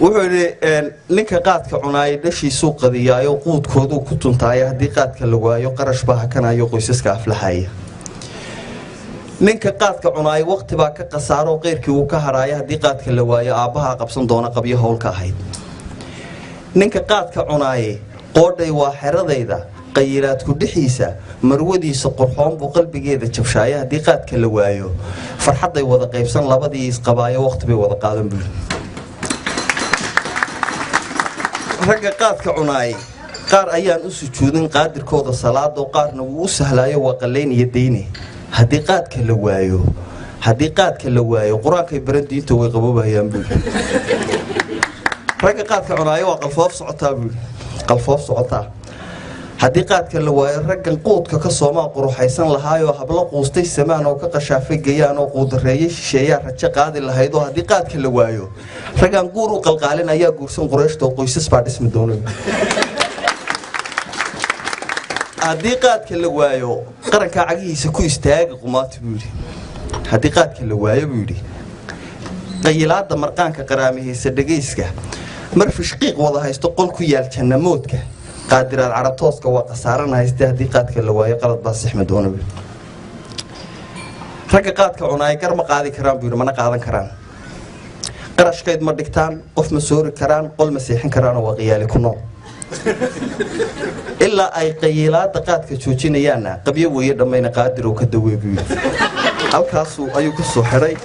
Wuxuu yidhi ninka qaadka cunaaya dhashiisuu qadiyaayo, quudkooduu ku tuntaaya. Haddii qaadka la waayo, qarash baa hakanayo, qoysaska aflaxaya. Ninka qaadka cunaaya waqti baa ka khasaaro, qeyrkii wuu ka hadhaaya. Haddii qaadka la waayo, aabbahaa qabsan doona qabyo howlka ahayd. Ninka qaadka cunaaye qoodhay waa xeradayda, qayilaadku dhixiisa marwadiisa qurxoon buu qalbigeeda jabshaaya. Haddii qaadka la waayo, farxadday wada qaybsan labadii isqabaayo, waqti bay wada qaadan buuri. Ragga qaadka cunaayay qaar ayaan u sujuudin qaadirkooda salaado, qaarna wuu u sahlaayo, waa qallayn iyo dayne. Haddii qaadka la waayo, haddii qaadka la waayo, qur-aankay baran, diinta way qaboobayaan buuri. Ragga qaadka cunaayo waa qalfoof socotaa buuri, qalfoof socotaa. Haddii qaadka la waayo, raggan quudka ka soomaa quruxaysan lahaayoo, hablo quustay samaan oo ka qashaafay gayaan oo quudareeyay shisheeyaa rajo qaadi lahaydoo. Haddii qaadka la waayo, raggan guur u qalqaalin ayaa guursan qurayshta oo qoysas baa dhismi doona. Haddii qaadka la waayo, qarankaa cagihiisa ku istaaga qumaati buu yidhi. Haddii qaadka la waayo, buu yidhi, qayilaada marqaanka qaraamihaysa dhegayska mar fishqiiq wada haysto qol ku yaal jannamoodka qaadiraad carabtooska waa khasaaran hayste. Haddii qaadka la waayo, qalad baa sixmi doona buu. Ragga qaadka cunaaya gar ma qaadi karaan buu yidhi, mana qaadan karaan, qarashkayd ma dhigtaan, qof ma soori karaan, qol ma seexin karaanoo waa qiyaali ku nool. Ilaa ay qayilaada qaadka joojinayaanna qabyo weeye dhammayna, qaadirow ka dawey buu yidhi. Halkaasuu ayuu ku soo xidhay.